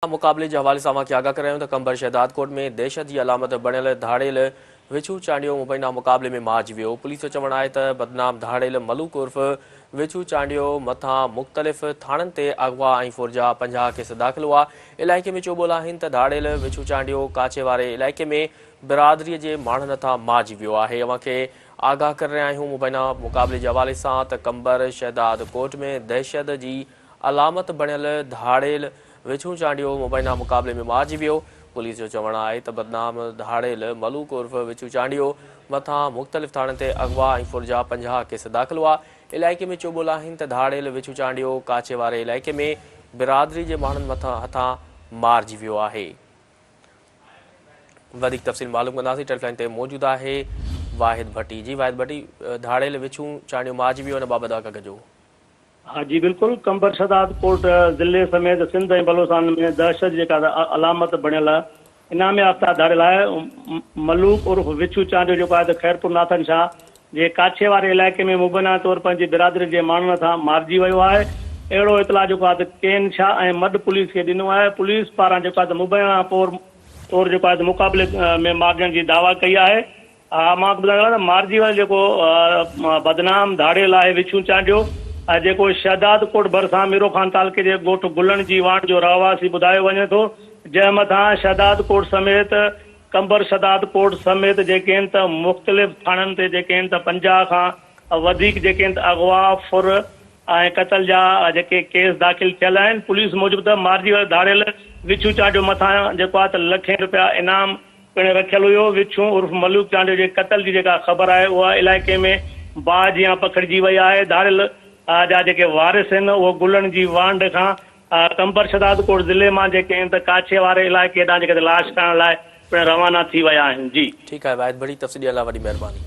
مقابلي جي حوالي سان اوهان کي آگاهه ڪرايون ته قمبر شهدادڪوٽ ۾ دهشت جي علامت بڻيل ڌاڙيل وڇو چانڊيو مبينا مقابلي ۾ مارجي ويو. پوليس جو چوڻ آهي ته بدنام ڌاڙيل ملوڪ عرف وڇو چانڊيو مٿان مختلف ٿاڻن تي اغوا ۽ ڦر جا 50 ڪيس داخل هئا. علائقي ۾ چوٻول آهن ته ڌاڙيل وڇو چانڊيو ڪاڇي واري علائقي ۾ برادري جي ماڻهن هٿان مارجي ويو آهي. اوهان کي آگاهه ڪري رهيا آهيون مبينا مقابلي جي حوالي سان ته قمبر شهدادڪوٽ ۾ دهشت جي علامت بڻيل ڌاڙيل وڇون چانڊيو مبينا مقابلي ۾ مارجي ويو. پوليس جو چوڻ آهي ته بدنام ڌاڙيل ملوڪ عرف وڇون چانڊيو مٿان مختلف ٿاڻن تي اغوا ۽ ڦر جا 50 ڪيس داخل هئا. علائقي ۾ چوٻول آهن ته ڌاڙيل وڇون چانڊيو ڪاڇي واري علائقي ۾ برادري جي ماڻهن هٿان مارجي ويو آهي. وڌيڪ تفصيل معلوم ڪنداسين ٽيليفون لائين تي موجود آهي واحد ڀٽي جي واحد ڀٽي ڌاڙيل وڇون چانڊيو مارجي ويو ان بابت آگاهه ڪجو. ها جي بلڪل قمبر شھداد ڪوٽ ضلعي سميت سنڌ ۽ بلوچستان ۾ دهشت جي جيڪا علامت بڻيل انعام يافته ڌاڙيل آهي ملوڪ عرف وڇو چانڊيو جيڪو آهي ته خيرپور ناٿن شاهه جي ڪاڇي واري علائقي ۾ مبينا طور پنهنجي برادري جي ماڻهن هٿان مارجي ويو آهي اهڙو اطلاع جيڪو آهي ته ڪين شاهه ۽ مڏ پوليس کي ڏنو آهي پوليس پاران جيڪو آهي ته مبينا طور جيڪو آهي ته مقابلي ۾ مارجڻ جي دعويٰ ڪئي آهي. ها مان ٻڌائڻ چاهيان ته مارجي ويل جيڪو بدنام ڌاڙيل آهي وڇون چانڊيو ۽ جيڪو شهداد ڪوٽ ڀرسان ميرو خان تعلقي جي ڳوٺ گلڻ جي واڻ جو رهواسي ٻڌايو وڃي ٿو جنهن مٿان شهداد ڪوٽ سميت قمبر شهداد ڪوٽ سميت جيڪي آهن ته مختلف ٿاڻن تي جيڪي آهن ته 50 کان وڌيڪ جيڪي آهن ته اغوا ڦر ۽ قتل جا جيڪي ڪيس داخل ٿيل آهن پوليس موجب ته مارجي ويل ڌاڙيل وڇون چانڊيو مٿان جيڪو آهي ته لکين رپيا انعام پڻ رکيل هيو. وڇون عرف ملوڪ چانڊيو جي قتل جي جيڪا خبر آهي اها علائقي ۾ باهه جيان پکڙجي وئي آهي. ڌاڙيل جا جيڪي وارث آهن اهو گلڻ جي وانڍ کان قمبر شھدادڪوٽ ضلعي مان جيڪي آهن ته ڪاڇي واري علائقي ڏانهن جيڪي لاش کڻڻ لاء پڻ روانا ٿي ويا آهن. جي. ٺيڪ آهي واحد ڀڙي تفصيل ڏيڻ لاء وڏي مهرباني.